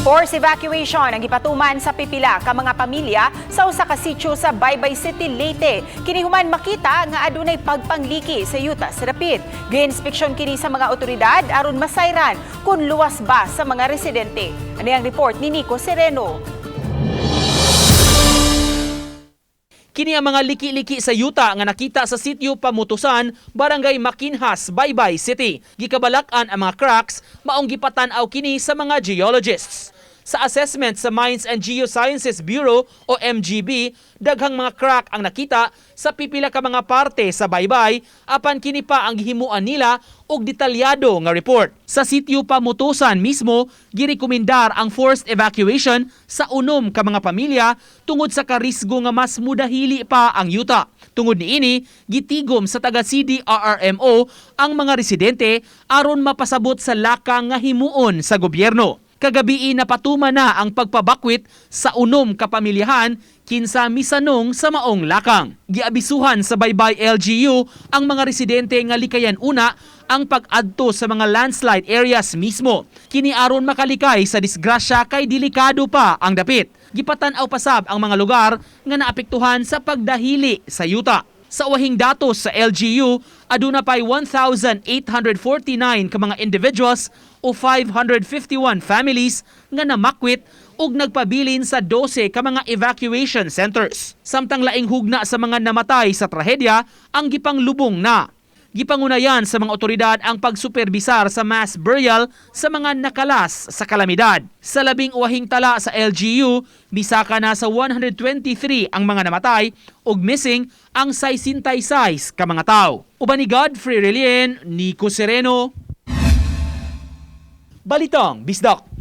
Forced evacuation ang gipatuman sa pipila ka mga pamilya sa usa ka sitio sa Baybay City, Leyte. Kini human makita nga adunay pagpangliki sa yuta sa dapit. Giinspeksyon kini sa mga otoridad aron masayran kung luwas ba sa mga residente. Ani ang report ni Nico Sereno. Kini ang mga liki-liki sa yuta nga nakita sa sitio Pamutusan, Barangay Maquinhas, Baybay City. Gikabalak-an ang mga cracks, maong gipatan-aw kini sa mga geologists. Sa assessment sa Mines and Geosciences Bureau o MGB, daghang mga crack ang nakita sa pipila ka mga parte sa Baybay, apan kini pa ang gihimuan nila og detalyado nga report. Sa sitio Pamutusan mismo, girekomendar ang forced evacuation sa 6 ka mga pamilya tungod sa karisgo nga mas mudahili pa ang yuta. Tungod niini, gitigom sa taga CDRRMO ang mga residente aron mapasabot sa lakang nga himuon sa gobyerno. Kagabii, napatuman na ang pagpabakwit sa 6 ka pamilyahan kinsa misanong sa maong lakang. Giabisuhan sa Baybay LGU ang mga residente nga likayan una ang pag-adto sa mga landslide areas mismo. Kini aron makalikay sa disgrasya kay delikado pa ang dapit. Gipatan-aw pasab ang mga lugar nga naapektuhan sa pagdahili sa yuta. Sa uwahing datos sa LGU, aduna pay 1,849 ka mga individuals o 551 families nga namakwit ug nagpabilin sa 12 ka mga evacuation centers. Samtang laing hugna sa mga namatay sa trahedya ang gipanglubong na. Gipangunayan sa mga otoridad ang pagsuperbisar sa mass burial sa mga nakalas sa kalamidad. Sa labing uwahing tala sa LGU, misaka na sa 123 ang mga namatay ug missing ang 66 ka mga tao. Uban ni Godfrey Relien, Nico Sereno, Balitang Bisdak.